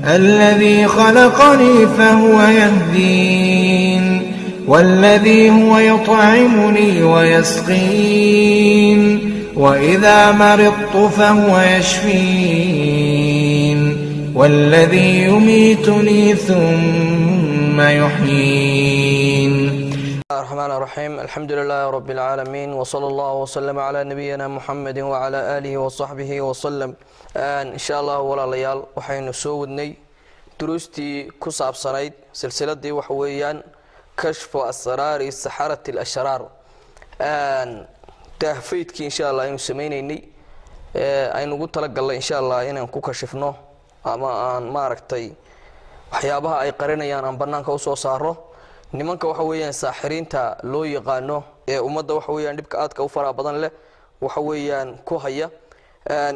الذي خلقني فهو يهدين والذي هو يطعمني ويسقين وإذا مرضت فهو يشفين والذي يميتني ثم يحيين. الرحمن الرحيم، الحمد لله رب العالمين، وصلى الله وسلم على نبينا محمد وعلى آله وصحبه وسلم. إن شاء الله walaalayaal, waxaynu soo wadnay duruustii ku saabsanayd silsiladii waxa weeyaan kashfu asraari saxarati alashraar, daahfaydkii insha Allah aynu sameyneynay, aynu ugu talagalnay insha Allah inaan ku kashifno ama aan maaragtay waxyaabaha ay qarinayaan aan banaanka usoo saaro nimanka waxa weeyaan saaxiriinta loo yaqaano ee ummadda waxa weeyaan dhibka aadka u faraha badan leh waxa weeyaan ku haya.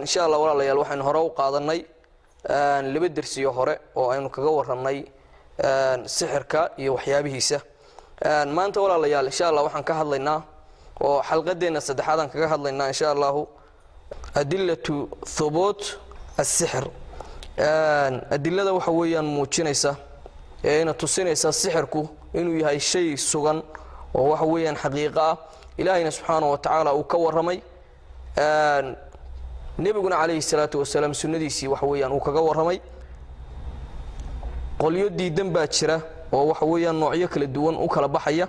Insha Allah walaalayaal, waxaynu hore u qaadanay laba dersiyo hore oo aynu kaga waranay sixirka iyo waxyaabihiisa. Maanta walaalayaal, insha Allah waxaan ka hadlaynaa oo xalqadeena saddexaad aan kaga hadlaynaa insha Allahu adilatu thubuut asixir, adilada waxa weeyaan muujinaysa ee ina tusinaysa sixirku inuu yahay shay sugan oo waxa weeyaan xaqiiqo ah, Ilaahayna subxaanahu wa tacaala uu ka warramay, nebiguna calayhi salaatu wasalaam sunnadiisii waxa weeyaan uu kaga warramay. Qolyo diidan baa jira oo waxa weeyaan noocyo kala duwan u kala baxaya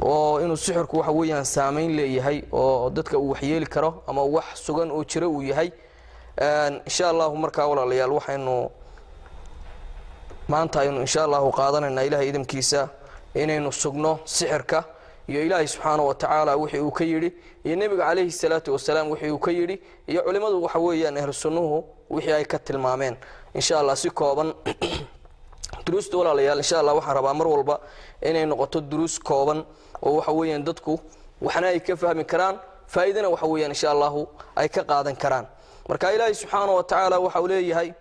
oo inuu sixirku waxa weeyaan saamayn leeyahay oo dadka uu waxyeeli karo ama wax sugan oo jiro uu yahay. Insha Allahu markaa walaalayaal, waxaynu maanta aynu insha Allahu qaadanaynaa Ilahay idamkiisa inaynu sugno sixirka iyo Ilaahay subxaana wa tacaala wixii uu ka yidhi, iyo nebiga calayhi salaatu wasalaam wixii uu ka yidhi, iyo culimmadu waxa weeyaan ahlu sunnuhu wixii ay ka tilmaameen insha Allah si kooban. Duruusta walaalayaal, insha Allah waxaan rabaa mar walba inay noqoto duruus kooban oo waxa weeyaan dadku waxna ay ka fahmi karaan, faa'iidana waxa weeyaan insha Allahu ay ka qaadan karaan. Marka Ilaahay subxaana wa tacaala waxa uu leeyahay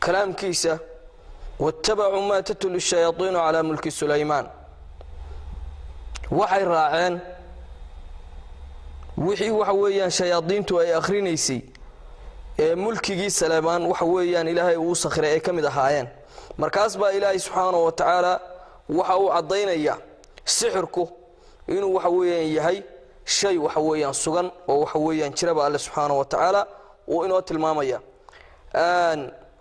kalaamkiisa: watabacuu maa tatlu shayaaiinu calaa mulki Sulaymaan. Waxay raaceen wixii waxa weeyaan shayaadiintu ay akhrinaysay ee mulkigii Saleymaan waxa weeyaan Ilaahay uu sakhiray ay ka mid ahaayeen. Markaas baa Ilaahay subxaana wa tacaala waxa uu caddaynaya sixirku inuu waxa weeyaan yahay shay waxa weeyaan sugan oo waxa weeyaan jiraba Alle subxaana wa tacaala uu inoo tilmaamaya.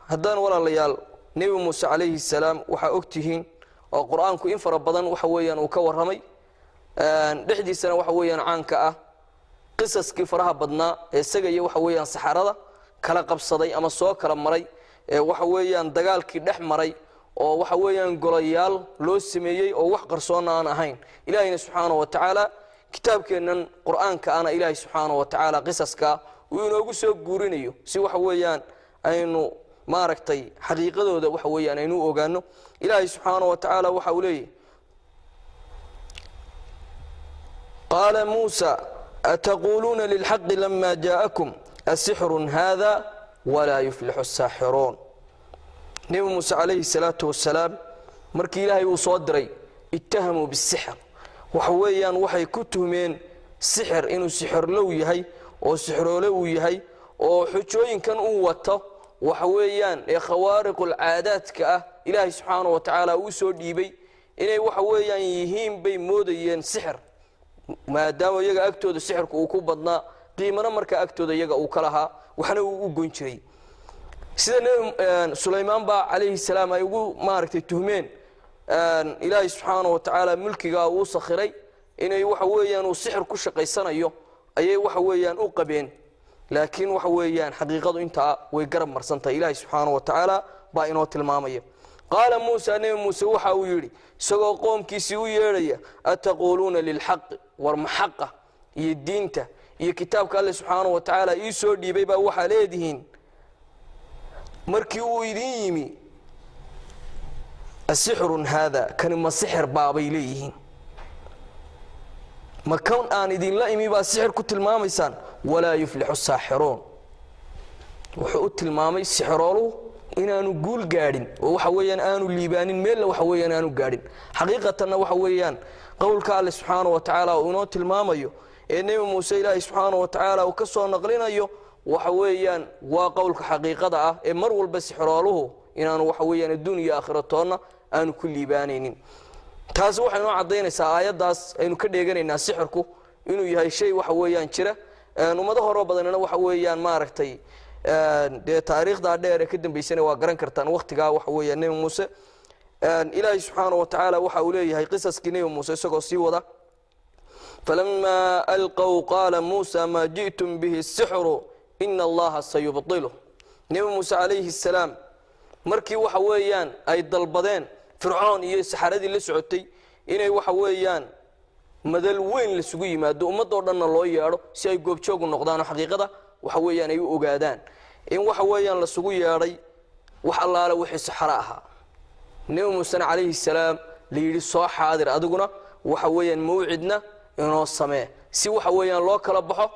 Haddaan walaalayaal, Nebi Muuse calayhi salaam waxaa og tihiin oo Qur-aanku in fara badan waxa weeyaan uu ka warramay, dhexdiisana waxa weeyaan caanka ah qisaskii faraha badnaa ee isaga iyo waxa weeyaan saxarada kala qabsaday ama soo kala maray, ee waxa weeyaan dagaalkii dhex maray oo waxa weeyaan golayaal loo sameeyey oo wax qarsoonna aan ahayn. Ilaahayna subxaana wa tacaala kitaabkeennan Qur-aanka ana Ilaahay subxaana wa tacaala qisaska uu inoogu soo guurinayo si waxa weeyaan aynu maaragtay xaqiiqadooda waxa weeyaan aynu u ogaano. Ilaahay subxaana wa tacaala waxa uu leeyahy: qaala Muusa ataquuluuna lilxaqi lama jaa'akum asixrun hada walaa yuflixu asaaxiruun. Nebi Muuse calayhi salaatu wasalaam markii Ilaahay uu soo diray, ittahamuu bisixr, waxa weeyaan waxay ku tuhmeen sixir, inuu sixirlow yahay oo sixroole uu yahay, oo xujooyinkan uu wato waxa weeyaan ee khawaariqulcaadaadka ah Ilaahay subxaana wa tacaala uu soo dhiibay inay waxa weeyaan yihiin bay moodayeen sixir, maadaama iyaga agtooda sixirku uu ku badnaa, qiimana markaa agtooda iyaga uu ka lahaa, waxna uu u goyn jiray. Sida Nebi Sulaymaan baa calayhi salaam ay ugu maaragtay tuhmeen Ilaahay subxaana wa tacaala mulkigaa uu sakhiray inay waxa weeyaan uu sixir ku shaqaysanayo ayay waxa weeyaan u qabeen, laakiin waxa weeyaan xaqiiqadu intaa way garab marsantahay. Ilaahay subxaana wa tacaala baa inoo tilmaamaya. Qaala Muusa, Nebi Muuse waxa uu yidhi isagoo qoomkiisii u yeedhaya: ataquuluuna lilxaqi, war ma xaqa iyo diinta iyo kitaabka Alle subxaana wa tacaala ii soo dhiibay baa waxaa leedihiin markii uu idin yimi asixrun haada, kani ma sixir baabay leeyihiin? Ma kan aan idinla imi baa sixir ku tilmaamaysaan? Walaa yuflixu saaxiruun. Wuxuu u tilmaamay sixirooluhu inaanu guul gaadhin oo waxa weeyaan aanu liibaanin, meelna waxa weeyaan aanu gaadhin. Xaqiiqatanna waxa weeyaan qowlka Alle subxaana wa tacaala uu inoo tilmaamayo ee Nebi Muuse Ilaahay subxaana wa tacaala uu ka soo naqlinayo Waxa weeyaan waa qowlka xaqiiqada ah ee mar walba sixrooluhu inaanu waxa weeyaan adduun iyo aakhiro toonna aanu ku liibaanaynin. Taasi waxay noo caddaynaysaa aayaddaas aynu ka dheeganaynaa sixirku inuu yahay shay waxa weeyaan jira. Ummado horoo badanina waxa weeyaan maaragtay dee taariikhdaa dheer ee ka dambaysana waa garan kartaan wakhtigaa waxa weeyaan Nebi Muuse. Ilaahay subxaana wa tacaala waxa uu leeyahay qisaskii Nebi Muuse isagoo sii wada: falamaa alqow qaala Muusa maa ji'tum bihi sixru ina Allaha sayubtiluh. Nebi Muuse calayhi assalaam markii waxa weeyaan ay dalbadeen Fircoon iyo saxaradii la socotay inay waxa weeyaan madal weyn lasugu yimaado, ummadoo dhanna loo yeedho si ay goobjoogu noqdaan oo xaqiiqada waxa weeyaan ay u ogaadaan, in waxa weeyaan lasugu yeedhay wax allaale wixii saxaro ahaa, Nebi Muusena calayhi salaam la yidhi soo xaadir adiguna, waxa weeyaan mawcidna inoo samee, si waxa weeyaan loo kala baxo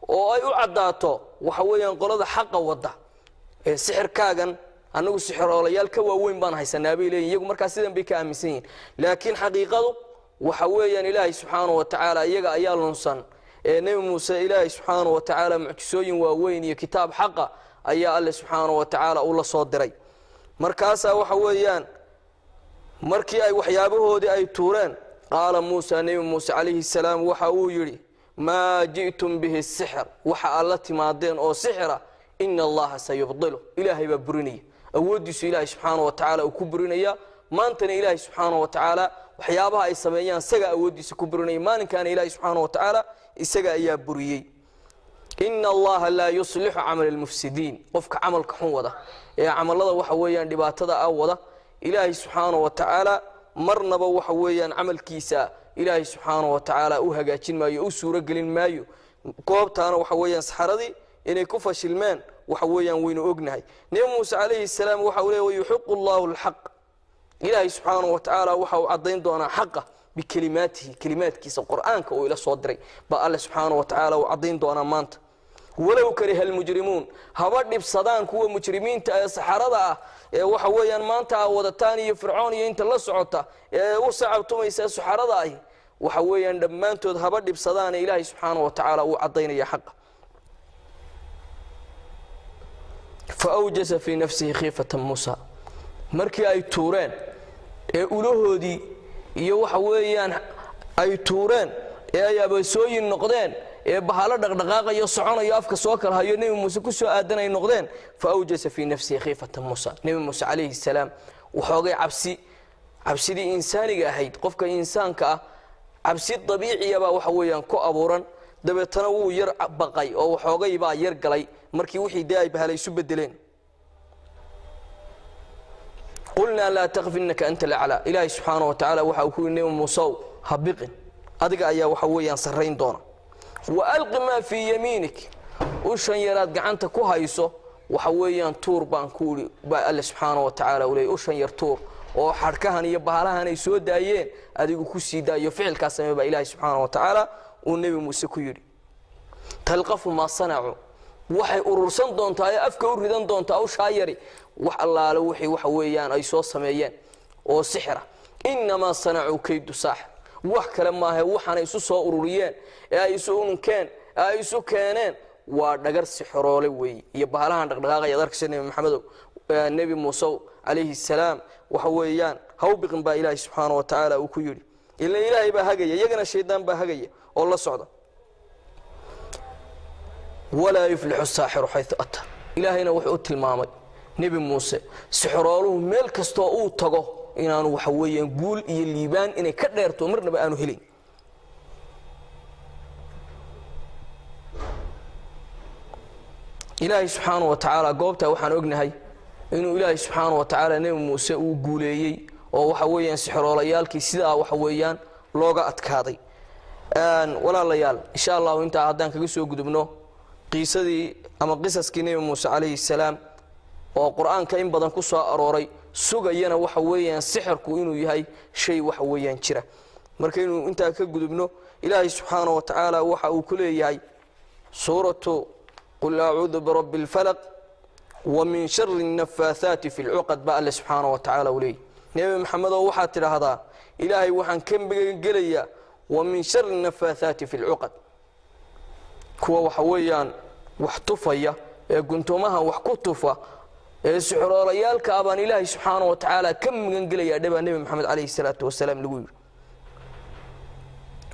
oo ay u caddaato waxa weeyaan qolada xaqa wadda ee sixirkaagan. Annagu sixiroolayaal ka waaweyn baan haysanaa bay leeyihin iyagu, markaa sidan bay ka aaminsan yihin, laakiin xaqiiqadu waxa weeyaan Ilaahay subxaana wa tacaala iyaga ayaa lunsan. Ee Nebi Muuse Ilaahay subxaana wa tacaala mucjisooyin waaweyn iyo kitaab xaqa ayaa Alle subxaana wa tacaala uu la soo diray. Markaasaa waxa weeyaan markii ay waxyaabahoodii ay tuureen, qaala Muusa, Nebi Muuse calayhi salaam waxa uu yidhi: maa ji'tum bihi sixir, waxa aad la timaadeen oo sixira, ina Allaha sayubdilu, Ilaahay baa burinaya, awooddiisu Ilaahay subxaana wa tacaala uu ku burinaya. Maantana Ilaahay subxaana wa tacaala waxyaabaha ay sameeyaan isagaa awooddiisa ku burinaya, maalinkaana Ilaahay subxaana wa tacaala isaga ayaa buriyey. Ina Allaha laa yuslixu camal almufsidiin, qofka camalka xun wada ee camalada waxa weeyaan dhibaatada ah wada, Ilaahay subxaana wa tacaala marnaba waxa weeyaan camalkiisa Ilaahay subxaana wa tacaala u hagaajin maayo, u suuro gelin maayo. Goobtaana waxa weeyaan saxaradii inay ku fashilmeen waxa weeyaan waynu ognahay. Nebi Muuse calayhi salaam waxa uu leey: wayuxiqu Allahu alxaq, Ilaahay subxaana wa tacaala waxa uu caddayn doonaa xaqa, bikelimaatihi, kelimaadkiisa Qur'aanka uu ila soo diray baa Alle subxaana wa tacaala uu caddayn doonaa maanta, walow kariha almujrimuun, haba dhibsadaan kuwa mujrimiinta ee saxarada ah ee waxa weeyaan maanta a wadataan iyo Fircoon iyo inta la socota ee u sacabtumaysa saxarada ahi, waxa weeyaan dhammaantood haba dhibsadaane Ilaahay subxaana wa tacaala uu caddaynaya xaqa. Fa awjasa fii nafsihi khiifata Muusa, markii ay tuureen ee ulahoodii iyo waxa weeyaan ay tuureen ee ay abeesooyin noqdeen ee bahalo dhaqdhaqaaqayo soconayo afka soo kala hayo Nebi Muuse ku soo aadan ay noqdeen, fa awjasa fii nafsihi khiifata Muusa, Nebi Muuse calayhi salaam waxoogay cabsi, cabsidii insaaniga ahayd, qofka insaanka ah cabsi dabiiciyabaa waxa weeyaan ku abuuran, dabeetana wuu yar baqay oo waxoogay baa yar galay markii wixii dee ay bahala isu bedeleen. Qulnaa laa takf innaka anta alaclaa, Ilaahay subxaana wa tacaala waxa uu ku yidhi: Nebi Muusow, ha biqin, adiga ayaa waxa weeyaan sarrayn doona. Wa alqi maa fii yamiinik, ushan yaraad gacanta ku hayso waxa weeyaan tuur baan ku idhi baa Alle subxaana wa tacaala u leeyay. Ushan yar tuur oo xadhkahan iyo bahalahan ay soo daayeen adigu ku sii daayo, ficilkaas samee baa Ilaahay subxaana wa tacaala uu Nebi Muuse ku yidhi. Talqafu maa sanacuu, waxay urursan doontaa ee afka u ridan doontaa ushaa yari wax allaale wixii waxa weeyaan ay soo sameeyeen oo sixira. Innamaa sanacuu kaydu saaxir, wax kale maahe waxaanay isu soo ururiyeen ee ay isu ununkeen ee ay isu keeneen waa dhagar sixroole weeye iyo bahalahan dhaqdhaqaaqaya ad arkaysa. Nebi Maxamedow, Nebi Muusew calayhi salaam, waxa weeyaan ha u biqin baa Ilaahay subxaana wa tacaala uu ku yidhi, ila Ilaahay baa hagaya, iyagana shaydaan baa hagaya oo la socda. Walaa yuflixu saaxiru xayu ata, Ilaahayna wuxuu u tilmaamay Nebi Muuse sixrooluhu meel kastoo uu tago inaanu waxa weeyaan guul iyo liibaan inay ka dheerto marnaba aanu helin. Ilaahay subxaana wa tacaala goobtaa waxaan ognahay inuu Ilaahay subxaana wa tacaala Nebi Muuse uu guuleeyey oo waxa weeyaan sixroolayaalkii sidaa waxa weeyaan looga adkaaday. Walaalayaal, insha Allahu intaa haddaan kaga soo gudubno qiisadii ama qisaskii Nebi Muuse calayhi salaam oo Qur-aanka in badan ku soo arooray, sugayana waxa weeyaan sixirku inuu yahay shay waxa weeyaan jira, markaynu intaa ka gudubno, Ilaahay subxaana wa tacaala waxa uu ku leeyahay suuratu qul acuudu birabbi اlfalaq wa min shari الnafaathaati fi lcuqad ba Alle subxaana wa tacaala uu leeyahy: Nebi Maxamedow, waxaad tidhaahdaa Ilaahay waxaan ka magangelayaa wa min shari الnafaathaati fi lcuqad, kuwa waxa weeyaan Wax tufaya ee guntumaha wax ku tufa ee sixiroolayaalka abaan Ilaahay subxaana wa tacaala ka magangelayaa dhebaa Nebi Maxamed calayhi salaatu wasalaam lagu yidhi.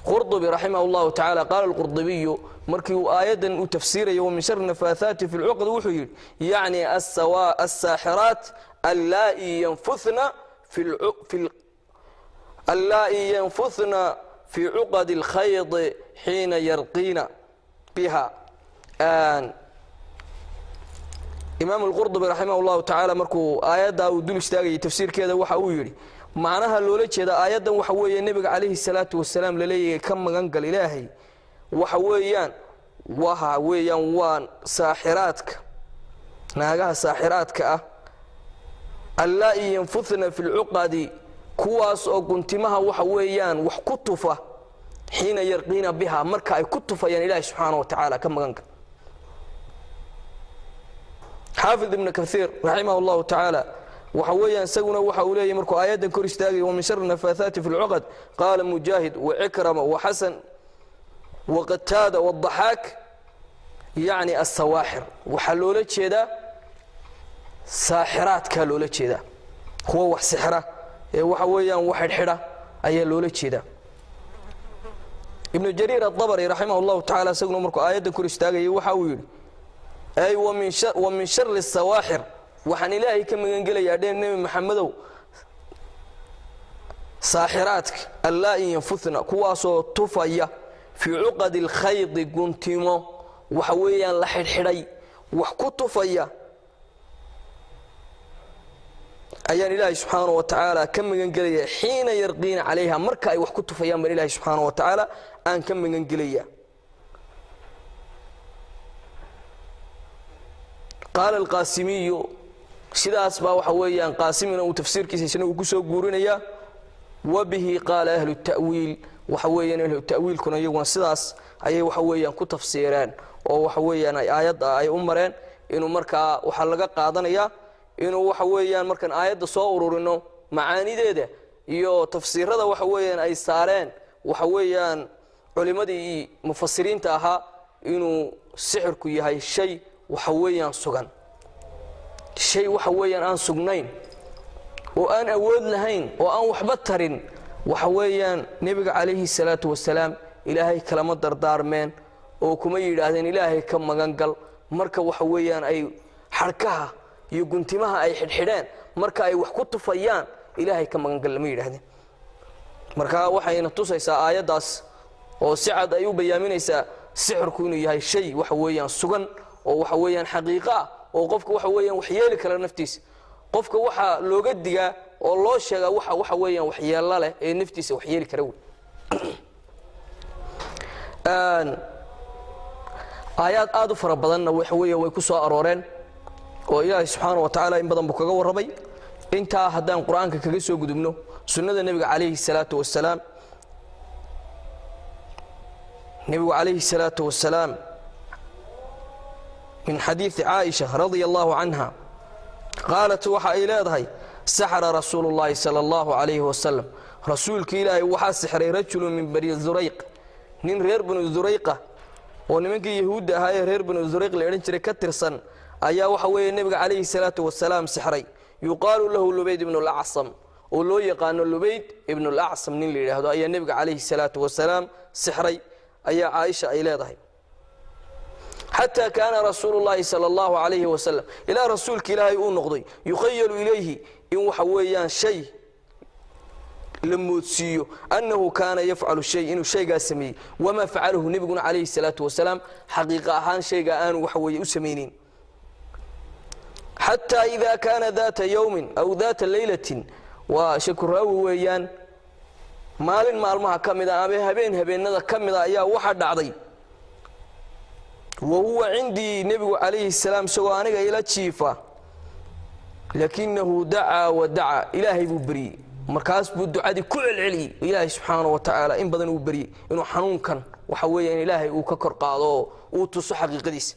Qurdubi raximah allahu tacaala, qaala alqurdubiyu, markii uu aayaddan uu tafsiirayo wa min shari nafaahaati fi lcuqd, wuxuu yidhi yacni asaaxiraat allaa'i yanfuthna fii cuqadi alkhayd xiina yarqiina biha. Imaam alqurdubi raximah allahu tacaala markuu aayaddaa uu dul istaagayay tafsiirkeeda, waxa uu yidhi macnaha loola jeeda aayaddan waxa weeye nebiga calayhi salaatu wasalaam laleeyahay ka magan gal Ilaahay waxa weeyaan waa saaxiraadka, naagaha saaxiraadka ah, allaa'i yanfuthna fi lcuqadi, kuwaas oo guntimaha waxa weeyaan wax ku tufa, xiina yarqiina biha, marka ay ku tufayaan Ilaahay subxaana wa tacaala ka magan gal. Xaafid Ibnu Kaiir raximah allahu tacaala waxa weeyaan isaguna waxa uu leeyahy markuu aayaddan kor istaagay wa min shari nafaahaati fi lcuqad, qaala Mujaahid wacikrama waxasan waqataada wadaxaak, yacni asawaaxir, waxaa loola jeedaa saaxiraadkaa loola jeedaa, kuwa wax sixra ee waxa weeyaan wax xidhxidha ayaa loola jeedaa. Ibnu Jariir adabari raximah allahu tacala isaguna markuu aayaddan kor istaagayay waxa uu yidhi ay wa min shari sawaaxir, waxaan Ilaahay ka magangelayaa dheen Nebi Maxamedow saaxiraadka allaa'i yanfuthna, kuwaasoo tufaya fii cuqadi alkhaydi, guntimo waxa weeyaan la xidhxidhay wax ku tufaya ayaan Ilaahay subxaana wa tacaala ka magangelaya, xiina yarqiina calayha, marka ay wax ku tufayaan baan Ilaahay subxaana wa tacaala aan ka magangelaya. Qaala alqaasimiyu, sidaas baa waxa weeyaan Qaasimina uu tafsiirkiisa isna uu ku soo guurinayaa. Wa bihi qaala ahlu ta'wiil, waxa weeyaan ahlu ta'wiilkuna iyaguna sidaas ayay waxa weeyaan ku tafsiireen oo waxa weeyaan ay aayadda ay u mareen inuu markaa waxaa laga qaadanayaa inuu waxa weeyaan markaan aayadda soo ururino macaanideeda iyo tafsiirada waxa weeyaan ay saareen waxa weeyaan culimmadii mufasiriinta ahaa inuu sixirku yahay shay waxa weeyaan sugan, shay waxa weeyaan aan sugnayn oo aan awood lahayn oo aan waxba tarin. Waxa weeyaan nebiga calayhi salaatu wasalaam Ilaahay kalama dardaarmeen oo kuma yidhaahdeen Ilaahay ka magan gal marka waxa weeyaan ay xadhkaha iyo guntimaha ay xidhxidheen marka ay wax ku tufayaan Ilaahay ka magangal lama yidhaahdeen. Marka waxayna tusaysaa aayaddaas oo si cad ay u bayaaminaysaa sixirku inuu yahay shay waxa weeyaan sugan oo waxa weeyaan xaqiiqo ah oo qofka waxa weeyaan wax yeeli kara naftiisa. Qofka waxaa looga digaa oo loo sheegaa waxa weeyaan waxyeello leh ee naftiisa wax yeeli kara wey. Aayaad aad u fara badanna waxa weeye way ku soo arooreen oo Ilaahay subxaana wa tacaala in badan buu kaga warramay. Intaa haddaan Qur-aanka kaga soo gudubno sunnada nebiga calayhi salaatu wasalaam, nebigu calayhi salaatu wasalaam min xadiidi Caaisha radia allahu canha qaalat, waxa ay leedahay saxara rasuulu llahi sala allahu calayhi wasalam, rasuulka Ilaahay waxaa sixray rajulu min Bani Zurayq, nin reer Banu Zurayqa oo nimankii yahuudda ahaa ee reer Banu Zurayq la odhan jiray ka tirsan ayaa waxa weeye nebiga calayhi salaatu wasalaam sixray, yuqaalu lahu Lubayd ibnu Lacsam, oo loo yaqaano Lubayd ibnu Lacsam nin la yidhaahdo ayaa nebiga calayhi salaatu wasalaam sixray ayaa Caaisha ay leedahay. Xataa kaana rasuulu llahi sala allahu calayhi wasalam, ilaa rasuulka Ilaahay uu noqday yukhayalu ilayhi, in waxa weeyaan shay la moodsiiyo annahu kaana yafcalu shay, inuu shaygaa sameeyey, wamaa facalahu, nebiguna calayhi salaatu wasalaam xaqiiqa ahaan shaygaa aanu waxa weeye u samaynin. Xataa ida kaana daata yowmin aw daata leylatin, waa shakuraawi weeyaan, maalin maalmaha ka mid a ama habeen habeenada ka mida ayaa waxa dhacday wa huwa cindii, nebigu calayhi salaam isagoo aniga ila jiifa, laakinahu dacaa wa dacaa, Ilaahay buu beriyey, markaas buu ducadii ku celceliyey, Ilaahay subxaana wa tacaala in badan uu beriyey inuu xanuunkan waxa weeya in Ilaahay uu ka kor qaado oo uu tuso xaqiiqadiisa.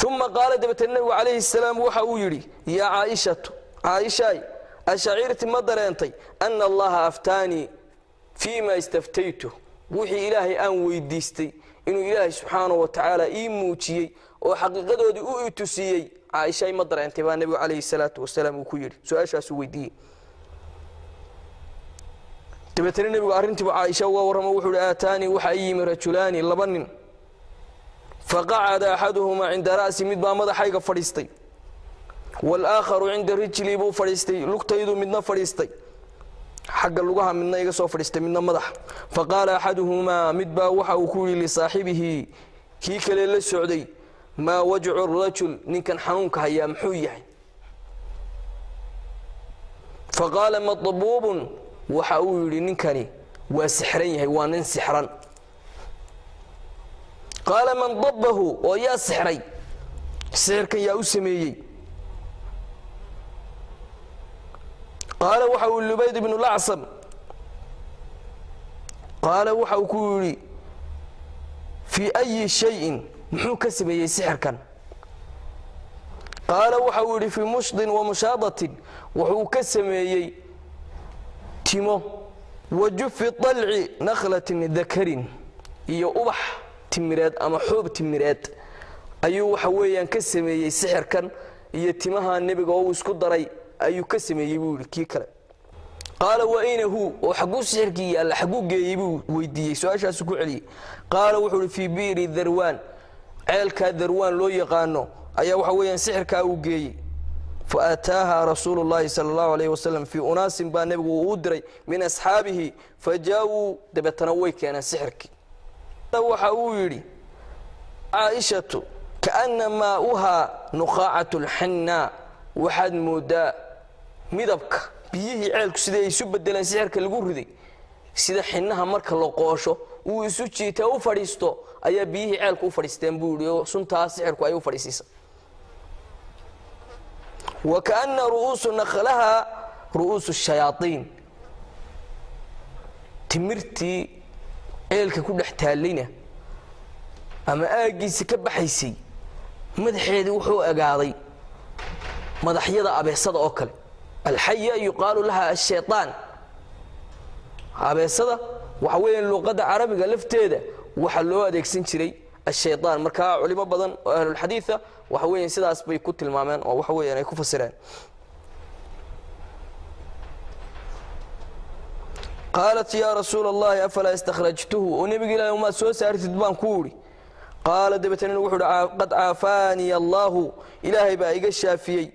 Uma qaala, dabeetee nebigu calayhi salaam waxa uu yidhi yaa Caaishatu, Caaishaay, ashacirti, ma dareentay ana Allaha aftaanii fii ma istaftaytu Wixii Ilaahay aan weydiistay inuu Ilaahay subxaanahu wa tacaala ii muujiyey oo xaqiiqadoodii u itusiyey, Caaisha, ma dareentay, baa nebigu calayhi salaatu wasalaam uu ku yidhi. Su-aashaasuu weydiiyey. Dabeetana nebigu arrintiibu Caaisha uga warramo. Wuxuu uhi: "Aataanii, waxaa ii yimi, rajulaani, laba nin. Faqacada axaduhumaa cinda ra'si, mid baa madaxayga fadhiistay, waalaakharu cinda rijlii buu fadhiistay, lugtaydu midna fadhiistay, xagga lugaha midna iga soo fadhiistay, midna madaxa. Faqaala axaduhumaa, mid baa waxa uu ku yidhi, lisaaxibihi, kii kale la socday, maa wajcu rajul, ninkan xanuunka hayaa muxuu yahay? Faqaala matbuubun, waxa uu yidhi ninkani waa sixran yahay, waa nin sixran. Qaala man dabbahu, oo yaa sixray, sixirkan yaa u sameeyey? Qaala waxa uu Lubayd ibnu Lacsam. Qaala waxa uu ku yidhi fii ayi shayin, muxuu ka sameeyey sixirkan? Qaala waxa uu yidhi fii mushdin wa mushaadatin, wuxuu ka sameeyey timo, wa jufi طalci nakhlatin dakarin, iyo ubax timireed ama xoob timireed ayuu waxa weeyaan ka sameeyey sixirkan, iyo timaha nebiga oo uu isku daray ayuu ka sameeyey, buu yidhi kii kale. Qaala wa ayna hu, oo xagguu sixirkii yaalla, xagguu geeyey, buu weydiiyey, su-aashaasu ku celiyey. Qaala wuxuu uhi fii bi'ri Darwaan, ceelkaa Darwaan loo yaqaano ayaa waxa weeyaan sixirkaa uu geeyey. Faataaha rasuulu llahi sala allahu alayh wasalam fii unaasin, baa nebigu uu u diray, min asxaabihi, fa jaa-uu, dabeetana way keeneen sixirkii. Waxa uu yidhi Caaishatu kaana maauhaa nukhaacatu lxannaa, waxaad moodaa midabka biyihii ceelku siday ay isu bedeleen sixirka lagu riday, sida xinnaha marka la qoosho uu isu jiita u fadhiisto ayaa biyihii ceelku u fadhiisteen, buu yidhi, oo suntaa sixirku ay u fadhiisiisa. Wa kaana ru'uusu nakhlaha ru'uusu shayaaiin, timirtii ceelka ku dhex taallayna ama aaggiisa ka baxaysay madaxeedii wuxuu egaaday madaxyada abeesada oo kale. Alxaya yuqaalu laha ashayطaan, abeesada waxa weeyaan luqadda Carabiga lafteeda waxaa loo adeegsan jiray ashayطaan. Markaa culimo badan oo ahlulxadiida waxa weeyaan sidaas bay ku tilmaameen oo waxa weeyaan ay ku fasireen. Qaalat yaa rasuula allahi, afalaa istakhrajtuhu, oo nebiga Ilahi umaad soo saartid, baan ku idhi. Qaala, dabeetana wuxuu uhi qad caafaaniya allaahu, Ilaahay baa iga shaafiyey.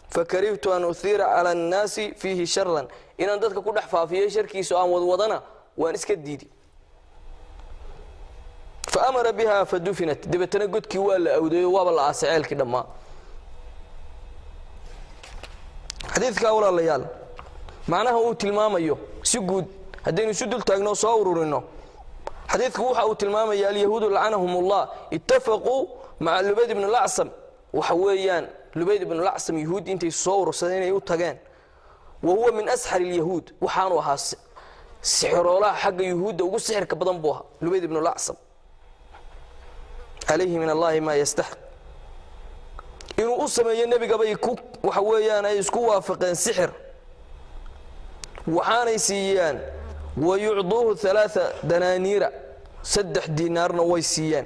Fakarihtu an uhiira cala annaasi fiihi sharan, inaan dadka ku dhex faafiyo sharkiisa oo aan wadwadana waan iska diidi. Faamara biha fadufinat, dabeetana godkii waa la awdeeyo, waaba la aasay ceelkii dhammaa. Xadiidkaa, walaalayaal, macnaha uu tilmaamayo si guud haddaynu isu dul taagno, soo ururino, xadiidku waxa uu tilmaamaya alyahuudu lacanahum allah itafaquu maca Lubayd ibnu Lacsam. Waxa weeyaan Lubayd ibnu Lacsam yahuud intay soo urursadeen inay u tageen, wa huwa min asxar alyahuud, waxaanu ahaa sixiroolaha xagga yuhuudda ugu sixirka badan buu ahaa Lubayd ibnu Lacsam, calayhi min allahi maa yastaxiq. Inuu u sameeyo nebigabay ku waxa weeyaan ay isku waafaqeen sixir, waxaanay siiyeen wayucduuhu alaaa danaaniira, 3 diinaarna way siiyeen.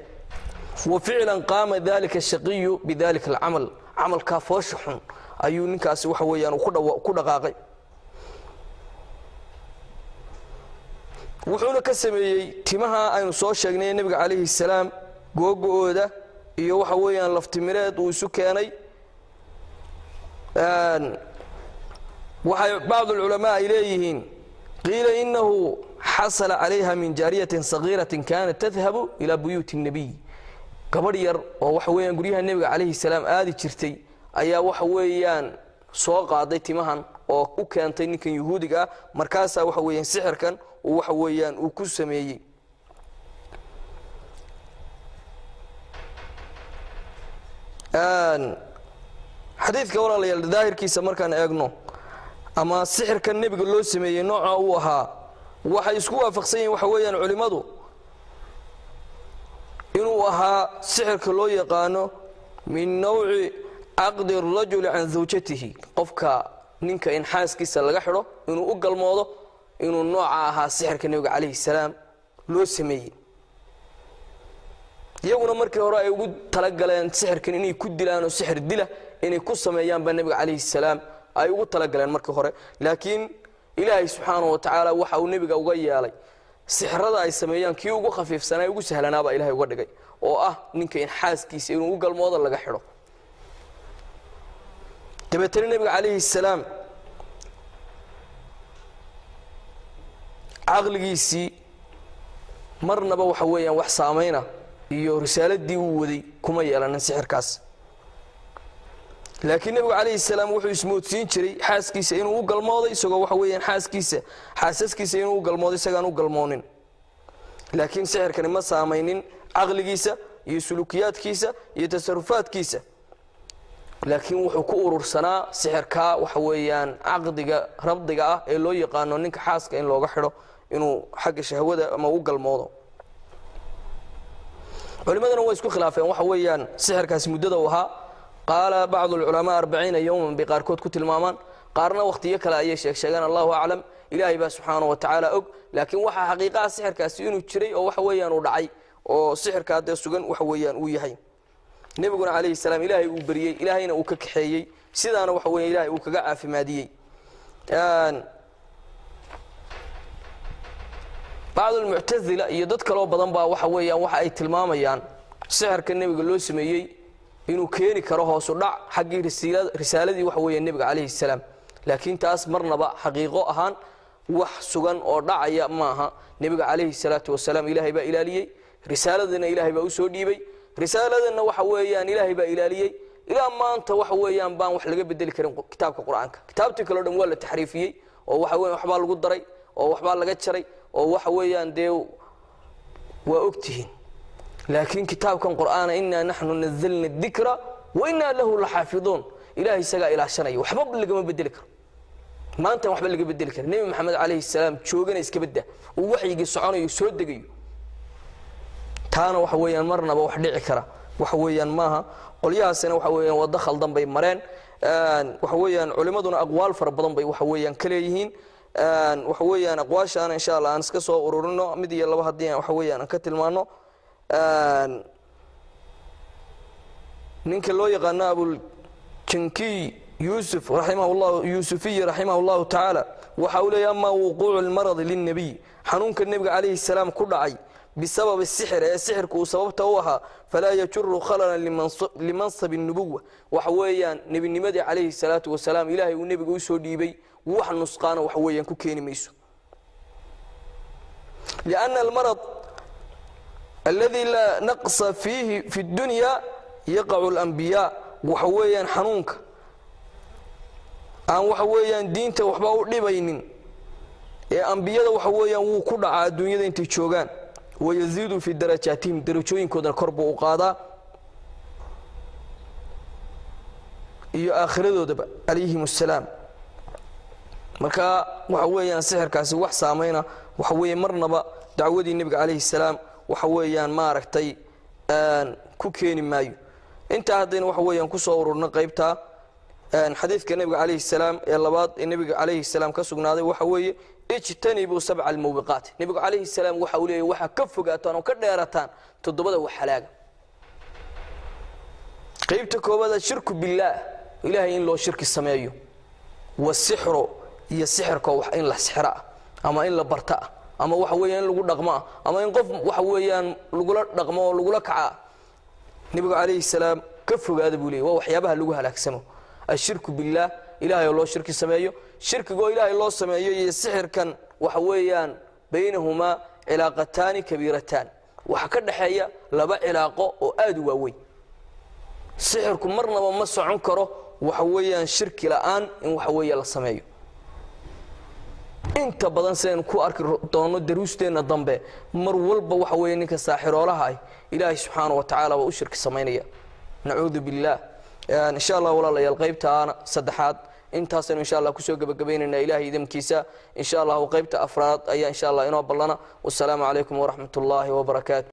Wa ficlan qaama dalika ashaqiyu bidalika alcamal, camalkaa foosha xun ayuu ninkaasi waxa weeyaan uu ku dhaqaaqay. Wuxuuna ka sameeyey timaha aynu soo sheegnay nebiga calayhi salaam googo-ooda iyo waxa weeyaan laftimireed uu isu keenay. Waxay bacd alculamaa ay leeyihiin qiila inahu xasala calayha min jaariyatin sagiiratin kaanat tadhabu ilaa buyuuti الnabiy, gabadh yar oo waxa weeyaan guryaha nebiga calayhi salaam aadi jirtay ayaa waxa weeyaan soo qaaday timahan oo u keentay ninkan yuhuudiga ah. Markaasaa waxa weeyaan sixirkan uu waxa weeyaan uu ku sameeyey. Xadiidka, walaalayaal, daahirkiisa markaan eegno ama sixirkan nebiga loo sameeyey nooca uu ahaa, waxay isku waafaqsan yihin waxa weeyaan culimmadu inuu ahaa sixirka loo yaqaano min nawci caqdi arajuli can zawjatihi, qofka ninka in xaaskiisa laga xidho inuu u galmoodo, inuu nooca ahaa sixirka nebiga calayhi salaam loo sameeyey. Iyaguna markii hore ay ugu talagaleen sixirkan inay ku dilaan oo sixir dila inay ku sameeyaan baa nebiga calayhi salaam ay ugu talagaleen markii hore. Laakiin Ilaahay subxaanahu wa tacaala waxa uu nebiga uga yeelay sixirada ay sameeyaan kii ugu khafiifsanaa ugu sahlanaabaa Ilaahay uga dhigay, oo ah ninka in xaaskiisa inuu u galmoodo laga xidho. Dabeetana nebiga calayhi salaam caqligiisii marnaba waxa weeyaan wax saamayna iyo risaaladii uu waday kuma yeelanin sixirkaas. Laakiin nebigu calayhi salaam wuxuu ismoodsiin jiray xaaskiisa inuu u galmooday, isagoo waxa weeyaan xaasaskiisa inuu u galmooday isagaan u galmoonin. Laakiin sixirkani ma saamaynin caqligiisa iyo sulukiyaadkiisa iyo tasarufaadkiisa, laakiin wuxuu ku urursanaa sixirkaa waxa weeyaan caqdiga rabdiga ah ee loo yaqaano ninka xaaska in looga xidho inuu xagga shahwada ama u galmoodo. Culimaduna way isku khilaafeen waxa weeyaan sixirkaasi muddada uu ahaa. Qaala bacdu alculamaa 40 yowman bay qaarkood ku tilmaamaan, qaarna wakhtiyo kale ayay sheegsheegaan, allahu aclam, Ilaahay baa subxaanahu wa tacaala og. Laakiin waxaa xaqiiqaha sixirkaasi inuu jiray oo waxa weeyaan uu dhacay oo sixirkaa dee sugan waxa weeyaan uu yahay. Nebiguna calayhi salaam Ilaahay uu beriyey, Ilaahayna uu ka kaxeeyey, sidaana waxa weeye Ilaahay uu kaga caafimaadiyey. Bacdu almuctasila iyo dad kaloo badan baa waxa weeyaan waxa ay tilmaamayaan sixirka nebiga loo sameeyey inuu keeni karo hoosu dhac xaggii risaaladii waxa weeye nebiga calayhi salaam. Laakiin taas marnaba xaqiiqo ahaan wax sugan oo dhacaya maaha. Nebiga calayhi salaatu wasalaam Ilaahay baa ilaaliyey, risaaladana Ilaahay baa usoo dhiibay, risaaladana waxa weeyaan Ilaahay baa ilaaliyey. Ilaa maanta waxa weeyaan baan wax laga bedeli karin kitaabka Qur-aanka. Kitaabtii kaleo dhan waa la taxriifiyey oo waxa weyan waxbaa lagu daray oo waxbaa laga jaray oo waxa weeyaan dee waa ogtihiin. Laakiin kitaabkan Qur'aana innaa naxnu nazalna dikra wa innaa lahu laxaafiduun, Ilaahay isagaa ilaashanaya, waxba lagama bedeli karo. Maantan waxba laga bedeli karo. Nebi Maxamed calayhi salaam joogana iska badda uu waxyigii soconayo soo degayo, taana waxa weeyaan marnaba wax dhici kara waxa weeyaan maaha. Qolyahaasina waxa weeyaan waddo khaldan bay mareen. Waxa weeyaan culimaduna aqwaal fara badan bay waxa weeyaan ka leeyihiin. Waxa weeyaan aqwaashaana insha Allah aan iska soo ururino mid iyo laba haddii waxa weeyaan aan ka tilmaano. Ninka loo yaqaano Abuljankiy Yuusuf raximahullah, Yuusufiy raximah llahu tacaala, waxa uu leeyahy amaa wuquucu lmaradi lilnebiy, xanuunka nebiga calayhi salaam ku dhacay bisababi sixir ee sixirku uu sababta u ahaa, falaa yajuru khalalan limansabi nubuwa. Waxa weeyaan nebinimadii calayhi salaatu wasalaam Ilaahay uu nebiga usoo dhiibay wax nusqaana waxa weeyaan ku keeni mayso, lianna almarad aladi laa naqsa fiihi fi dunya yaqacu alambiyaa. Waxa weeyaan xanuunka aan waxa weeyaan diinta waxba u dhibaynin ee ambiyada waxa weeyaan wuu ku dhacaa adduunyada intay joogaan, wayaziidu fii darajaatihim, darajooyinkoodana kor buu u qaadaa iyo aakhiradoodaba calayhim assalaam. Marka waxa weeyaan sixirkaasi wax saamayna waxa weeye marnaba dacwadii nebiga calayhi salaam waxa weeyaan maaragtay ku keeni maayo. Intaa haddayna waxa weeyaan kusoo ururno qaybtaa xadiidka nebiga calayhi salaam ee labaad ee nebiga calayhi salaam ka sugnaaday waxa weeye ijtanibuu sabca almuubiqaat. Nebigu calayhi salaam waxa uu leeyahy waxaa ka fogaataan oo ka dheerataan 7 wax halaaga. Qaybta koowaad ashirku billaah, Ilaahay in loo shirki sameeyo, wasixru iyo sixirka wax in la sixra ah ama in la barta ah ama waxa weeyaan in lagu dhaqmo ah ama in qof waxa weeyaan lagula dhaqmo oo lagula kaca. Nebigu calayhi salaam ka fogaada buu leeyay, waa waxyaabaha lagu halaagsamo. Ashirku billaah, Ilaahay oo loo shirki sameeyo, shirkigoo Ilaahay loo sameeyo iyo sixirkan waxa weeyaan baynahumaa cilaaqataani kabiirataan, waxa ka dhexeeya laba cilaaqo oo aad u waaweyn. Sixirku marnaba ma socon karo waxa weeyaan shirki la'aan in waxa weeye la sameeyo. Inta badan sidaynu ku arki doono daruusteenna dambe, mar walba waxa weeye ninka saaxiroolaha ah Ilaahay subxaana wa tacaala waa u shirki samaynaya, nacuudu billaah. Insha Allah walaalayaal, qaybtaana saddexaad intaasaynu insha Allah kusoo gebagabaynaynaa Ilaahay idamkiisa. Insha allahu qaybta afraad ayaa insha Allah inoo ballana. Wasalaamu calaykum waraxmat ullaahi wabarakaatu.